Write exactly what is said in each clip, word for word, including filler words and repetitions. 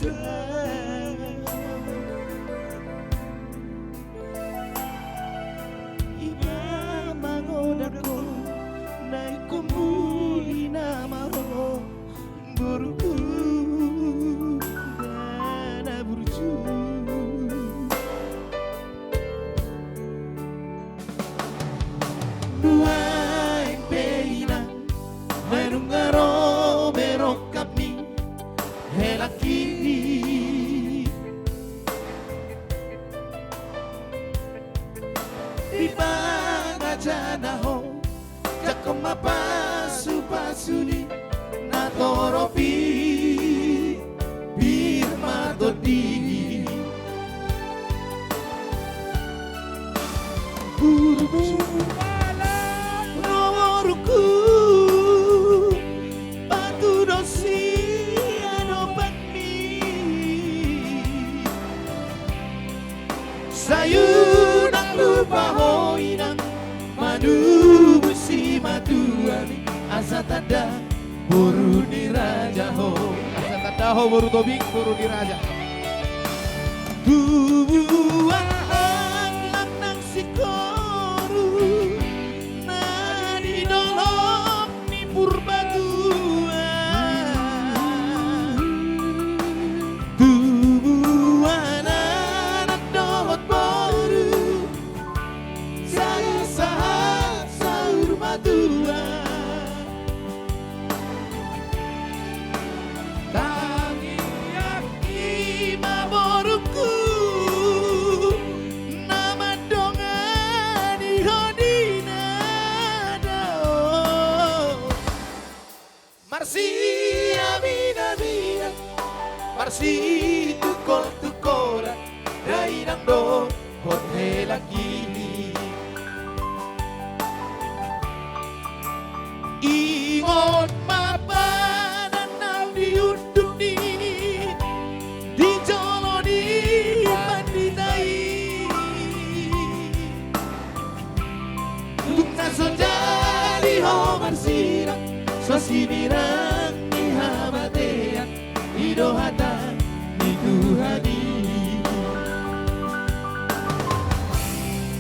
Iba mangodangkon na ingkon muli na marongo, boruku, na, na burju. Nuaeng pe inang, nunga ro be rongkapmi, helangki. Dipangajana ho, jangkon ma pasupasu ni natorop i, pir ma tondi. Boruku, boruku, patudos sian opat ni. Sai unang lupa ho inang, manubu simatuami, asa tanda boru ni raja ho. Asa tanda ho boru Tobing, boru ni raja. Tubuan lanang singkoru na di dolok ni Purbatua. Tubuan anak dohot boru, jaga sahat saur matua. Tangiang i ma boruku, na mandongani ho di na dao. Marsiaminaminan, marsitungkoltungkolan, dainang dohot helangki. Ingot ma padan na di unduk ni, di jolo ni pandita i. Tung na so jadi ho marsinang, so sinirang ni hamatean, i do hata ni Tuhan i.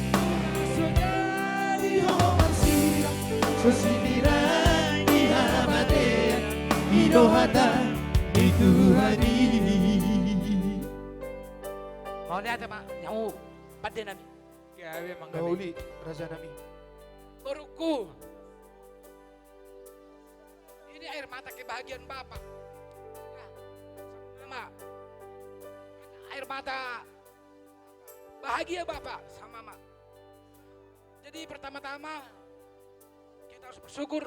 Tung na so jadi ho marsinang, so sinirang ni hamatean, i do hata ni Tuhan i. Mauliate ma, nyamu, pande nami. Gabe manggabe. Mauli, raja nami. Boruku. Ini air mata kebahagiaan Bapak. Ya. Sama. Air mata bahagia Bapak sama Mama. Jadi pertama-tama kita harus bersyukur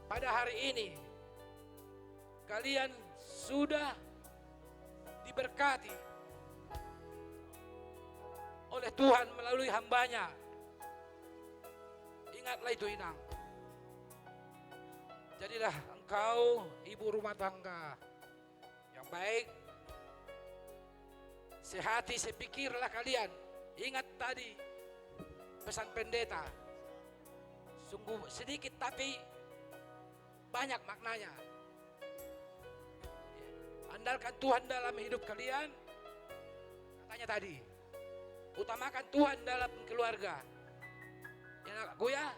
pada hari ini. Kalian sudah diberkati oleh Tuhan melalui hambanya. Ingatlah itu, Inang. Jadilah engkau ibu rumah tangga yang baik. Sehati, sepikirlah kalian. Ingat tadi pesan pendeta. Sungguh sedikit, tapi banyak maknanya. Andalkan Tuhan dalam hidup kalian. Katanya tadi, utamakan Tuhan dalam keluarga. Ya, anakku ya.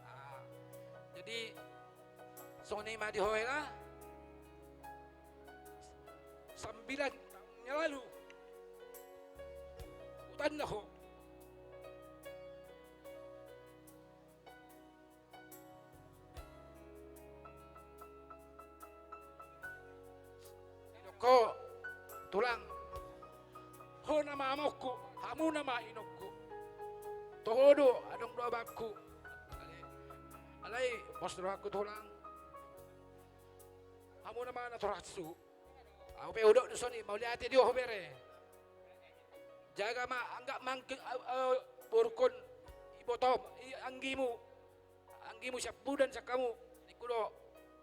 Nah, jadi, songon i ma di ho hela. Sambilan taon yang lalu. Hutanda ho. Didok ho, tulang. Ho nama amongku, hamu nama inongku. Toho do, adong do abangku. Alai, pos do rohangku tulang. Hamu nama natorashu. Au pe hudok do songon i, mauliate di ho bere. Jaga ma, anggo mangke, eh, eh, borungkon, ibotom, i anggimu. Anggimu sian pudan sian hamu, ningku do.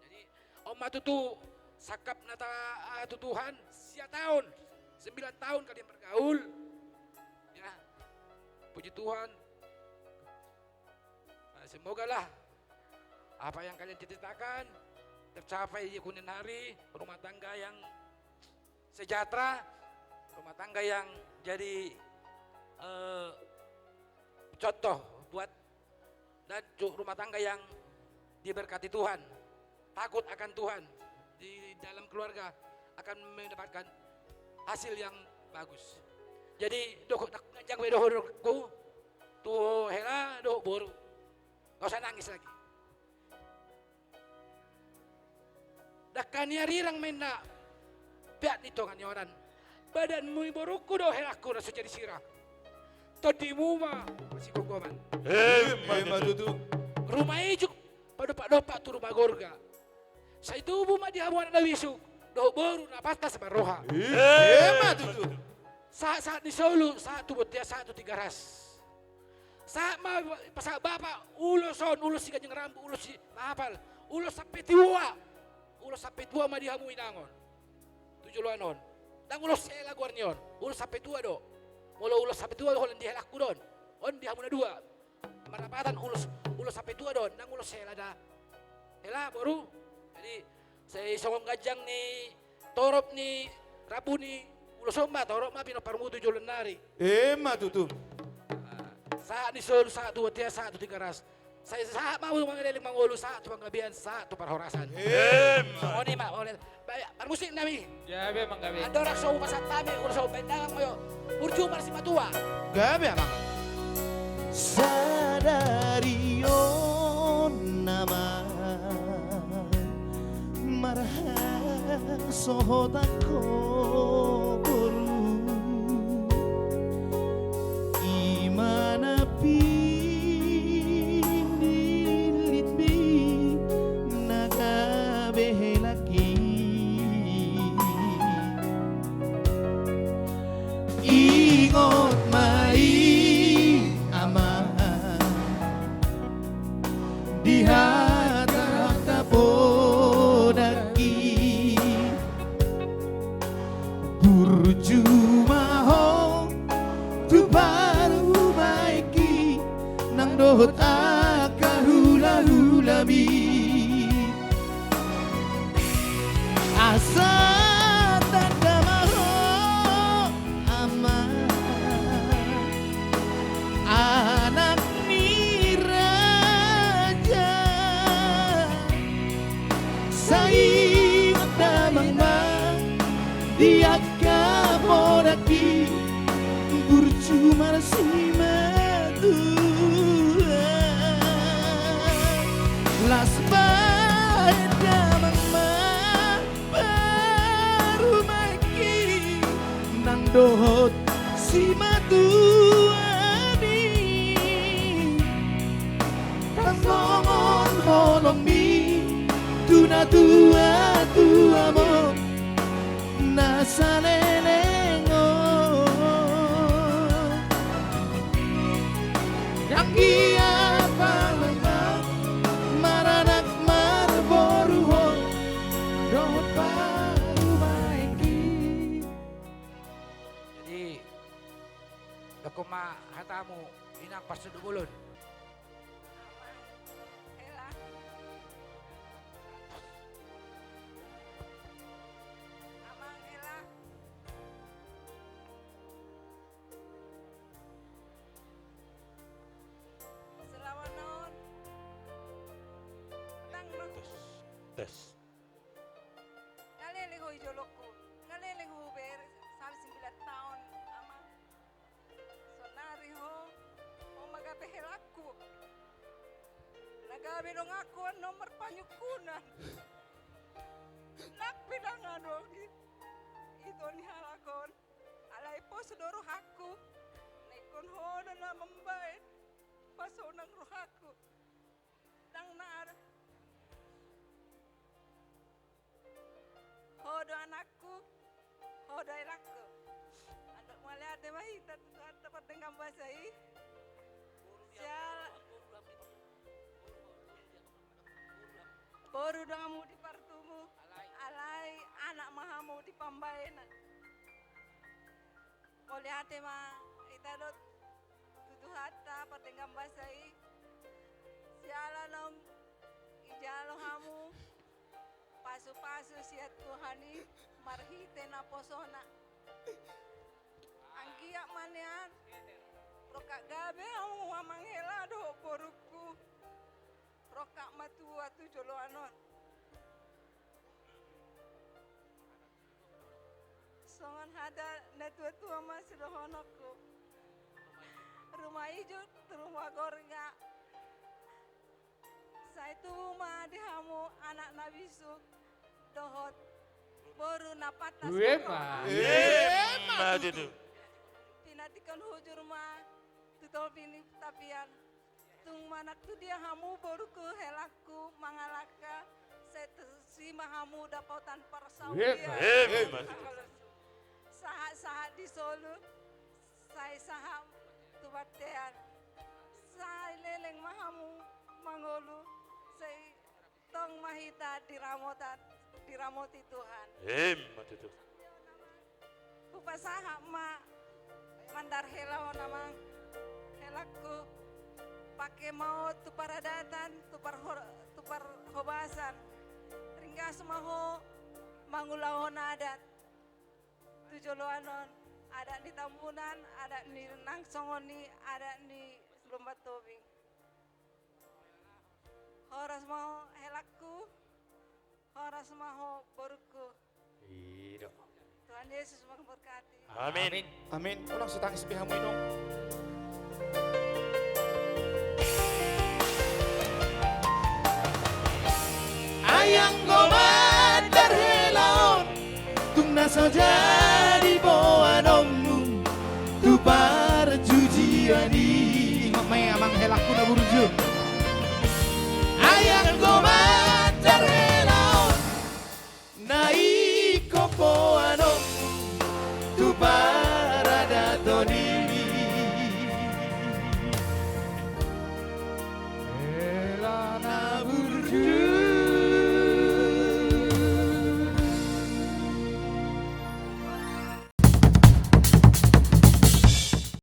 Jadi, on ma tutu sangkap na ta, ah, tutuhan, sia taon, sembilan tahun kalian bergaul. Ya, puji Tuhan. Nah, semogalah apa yang kalian cita-citakan tercapai di kemudian hari, rumah tangga yang sejahtera, rumah tangga yang jadi, eh, contoh buat, dan ju-, rumah tangga yang diberkati Tuhan, takut akan Tuhan di dalam keluarga, akan mendapatkan hasil yang bagus. Jadi, dohot, ndang ganjang be dohononku tu hela dohot boru. Nggak usah nangis lagi. Dangka ni arirang ma inna peak ni tonga ni onan. Badanmu i borungku do helangku na so jadi sirang. Tondimu ma sigomgoman. Emma tutu. Ruma ijuk padompak-dompak tu ruma gorga. Sai tubu ma di hamu anak na bisuk dohot boru na pantas marroha. Emma tutu. Sahat-sahat ni solu, sahat tu bontean, sahat tu Tigaras. Sahat ma pasahat bapa, ulos on, ulos si ganjang rambu, ulos si hapal, ulos sampe tua. Ulos sampe tua ma di hamu inang on tu joloan on. Ndang ulos sela goar ni on, ulos sampe tua do. Molo ulos sampe tua do holan di helangku do on. On di hamu na dua. Marlapatan ulos, ulos sampe tua do on, ndang ulos sela da. Hela boru. Jadi, sai songon ganjang ni torop ni rambu ni ulos on ma, torop ma pinomparmu tu joloan nari. Emma tutu. Ah, sahat ni solu, sahat tu bontean, sahat tu Tigaras. Sai sahat ma hamu mangaleleng mangolu, sahat tu panggabean, sahat tu parhorasan. Emma. Songon i ma, oleh, baik, parmusik nami. Gabe, amang, gabe. Andorang so hupasahat hami ulos on, baen damang ma jo. Burju ma simatua. Gabe, amang. Sadari on, amang, marhasohotan ho boru. I ma na pinillitmi na gabe helangki. Ingot ma i, amang, di hata-hata podangki. Burju ma ho tu parumaenki nang dohot angka hula-hulami. Asa tanda ma ho, amang, anak ni raja. Sai ingot damang ma di angka podangki, burju marsimatua. Las baen damang ma parumaenki nang dohot simatuami. Tanggongon holongmi tu natua-tuamon na saleleng on. Anggiat ma maranak marboru ho dohot parumaenki. Jadi, dokkon ma hatamu, inang parsonduk bolon. Amang, hela. Amang, hela. Selama on, nang no. Tes. Nga leleng ho di jolongku, nga leleng ho huberes, sampe sembilan taon, amang. Sonari ho, ho ma gabe helangku. Na gabe donganku annon marpanyungkunan. Nang pe ndang adong i, ito ni halak on. Alai pos do rohangku. Na ingkon ho do na mambaen pasonang rohangku. Ndang na adong. Ho do anakku, ho do helangku. Andorang mauliate ma hita tu Tuhanta pardenggan basa i. Siala. Boru do hamu di partubu. Alai anak ma hamu di pambaenan. Mauliate ma hita do tu Tuhanta pardenggan basa i. Siala naung dijalo hamu pasu-pasu sian Tuhan i, Marhite naposona. Anggiat ma nian rongkap gabe hamu amang hela dohot borungku. Rongkap matua tu joloan on. Songon hata natuatua ma sidohononku. Ruma ijuk tu ruma gorga. Sai tubu ma di hamu anak na bisuk dohot boru na pantas. Emma tutu. Pinantikhon hujur ma tu topi ni tapian. Tung manang tu dia hamu borungku helangku mangalangka, sai tusi ma hamu dapotan parsaulian. Emma tutu. Sahat-sahat di solu, sai sahat tu bontean. Sai leleng ma hamu mangolu, sai tong ma hita diramotan, diramoti Tuhan. Emma tutu. Hupasahat ma mandar hela on amang, helangku. Pake ma on tu paradatan, tu parho-, tu parhobasan. Ringgas ma ho mangulahon adat tu joloan on, adat ni Tambunan, adat ni nang songon i adat ni Lumban Tobing. Horas ma ho helangku, horas ma ho borungku. I do. Tuhan Yesus memberkati. Amin. Amin. Unang sitangis be hamu, Inong. Ai anggo mandar hela on tung na so jala